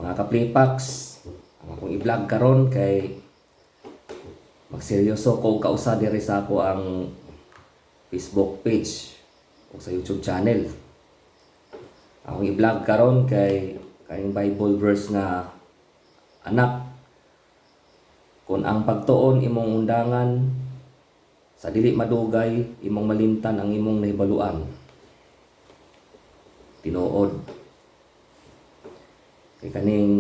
Mga ka-Playpax, ang akong i-vlog karon kay magseryoso ko og kausa diri sa ako ang Facebook page o sa YouTube channel. Akong i-vlog karon kay kaning Bible verse nga, "Anak, kung ang pagtuon imong undangan, sa dili madugay imong malimtan ang imong nahibaluan." Tinuod. Kay kaning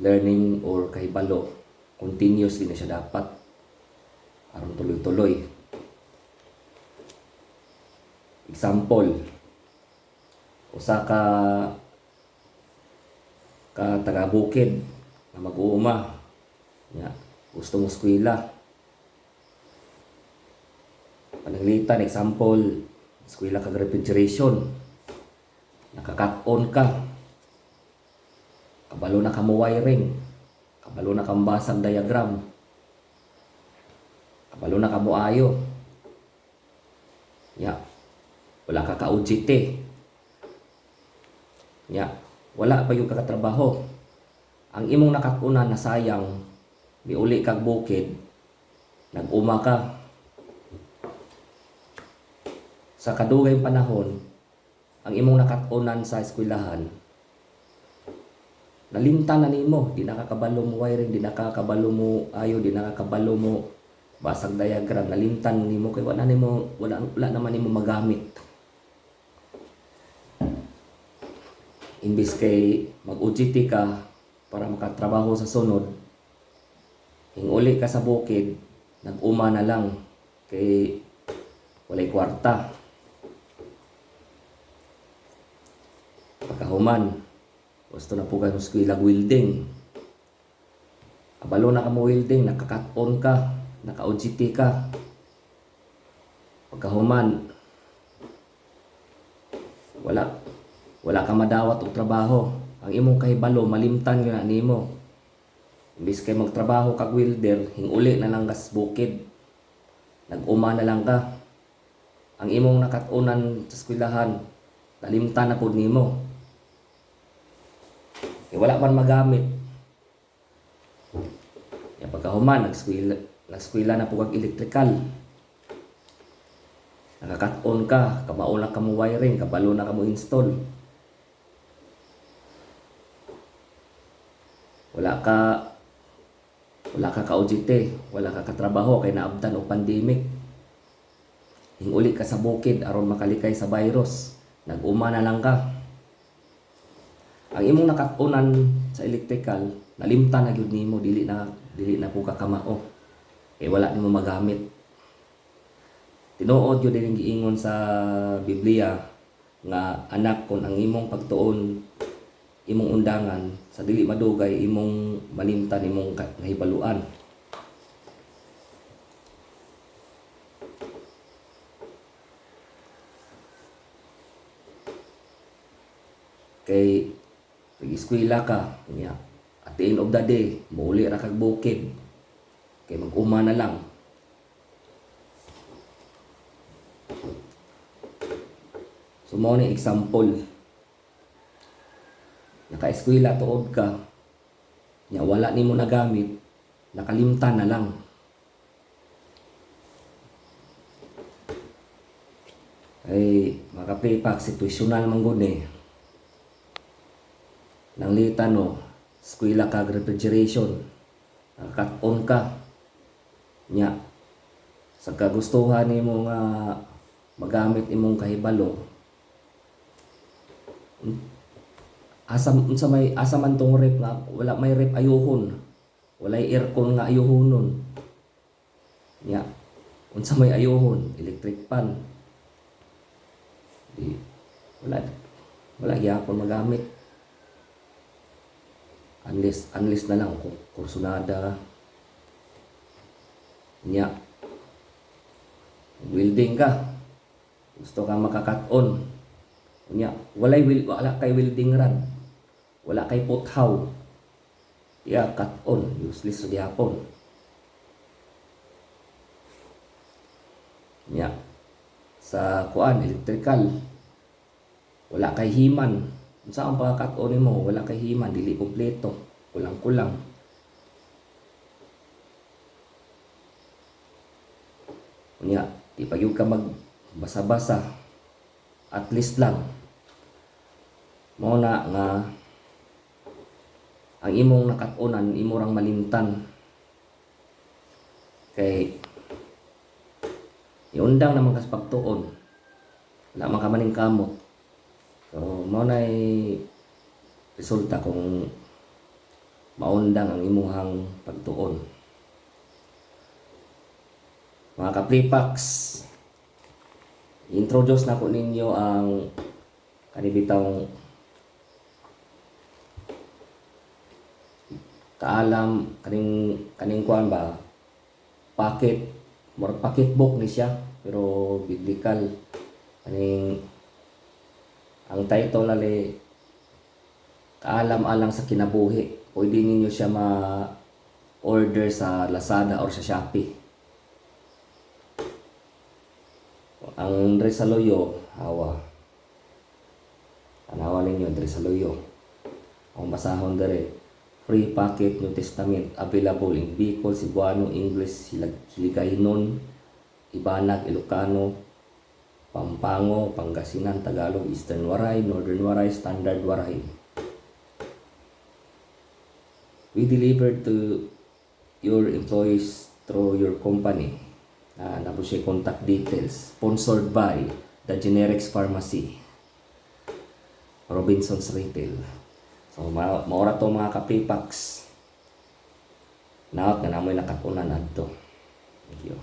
learning or kahibalo, continuous din na siya dapat aron tuloy-tuloy. Example, usa ka ka taga bukid nga mag-uuma nya gusto mo eskwela. Pananglitan, example, eskwela kag refrigeration, nakakat-on ka, kabalo na ka mo wiring, kabalo na kang basag diagram, kabalo na ka mo ayo nya wala ka ka OJT nya wala pa yung kakatrabaho. Ang imong nakat-unan na sayang, miuli kag bukid, nag-uma ka. Sa kadugay panahon, ang imong nakat-unan sa eskwelahan nalimtan na nimo. Di nakakabalo mo wiring, di nakakabalo mo ayo, di nakakabalo mo basag diagram. Nalimtan nimo kay wala nimo wala, wala naman nimo magamit. Imbis kay mag OJT ka para makatrabaho sa sunod, hinguli ka sa bukid, nag-uma na lang kay walay kwarta. Pagkahuman, gusto na po kayo eskwela welding, kabalo na ka mo welding, naka-cut on ka, naka-OJT ka. Pagkahuman, wala wala ka madawat og trabaho. Ang imong kahibalo malimtan gyud na nimo. Imbis kay magtrabaho kag welder, hinguli na lang kas bukid, nag-uma na lang ka. Ang imong nakat-unan sa eskwelahan nalimtan na pud nimo kay wala man magamit. Ya, pagkahuman, nag-eskwela nag-eskwela na po kag electrical, nakakat-on ka, kabalo na ka mo wiring, kabalo na ka mo install, wala ka ka OJT, wala ka katrabaho kay naabtan og pandemic. Hinguli ka sa bukid aron makalikay sa virus, nag-uma na lang ka. Ang imong nakat-unan sa electrical nalimtan na gyud nimo, dili na po ka kamao kay wala nimo magamit. Tinuod gyud din giingon sa Biblia nga, "Anak, kung ang imong pagtuon imong undangan, sa dili madugay imong malimtan imong nahibaluan." Kay nag-eskwela ka nya at the end of the day muuli ra kag bukid kay mag-uma na lang. So mao ni example, naka-eskwela tuod ka nya wala nimo nagamit, nakalimtan na lang. Ay, mga ka-Playpax, situational man gud eh. Nanglitan no, eskwela kag refrigeration, nakakat-on ka nya sa kagustuhan nimo nga magamit imong kahibalo, asa unsa may asa man tong ref nga wala may ref ayuhon, walay aircon nga ayuhonon nya unsa may ayuhon? Electric fan. Di wala wala gyapon magamit unless unless na lang kung kursunada ka nya welding ka, gusto ka makakat-on nya wala kay welding rod, wala kay puthaw, ya cut on, useless sa gihapon nya. Sa kuan electrical, wala kay himan. Unsa ang pagkakat-on nimo, wala kay himan, dili kumpleto, kulang-kulang. Unya, di pa gyud ka magbasa-basa. At least lang. Mao na nga ang imong nakat-onan, imo rang malimtan. Kay iundang naman kas pagtuon. Wala man ka maning kamot. So, mao na resulta kung maundang ang imuhang pagtuon. Mga kaplipaks, introduce na ko ninyo ang kanibitang kaalam kaning kaning kuan ba, pocket, murag pocket book ni siya pero biblical. Kaning ang title ali, Kaalam Alang sa Kinabuhi. Pwede ninyo siya ma order sa Lazada or sa Shopee. Ang dre sa Loyo, hawa. Tanawa ninyo dre sa Loyo. Ang basahon dere, free pocket New Testament available in Bicol, Cebuano, English, Hiligaynon, Ibanag, Ilocano, Pampango, Pangasinan, Tagalog, Eastern Waray, Northern Waray, Standard Waray. We deliver to your employees through your company. Naa po siya contact details. Sponsored by The Generics Pharmacy, Robinson's Retail. So, maora to, mga kapipax. Naot nga namoy nakatunan adto. Thank you.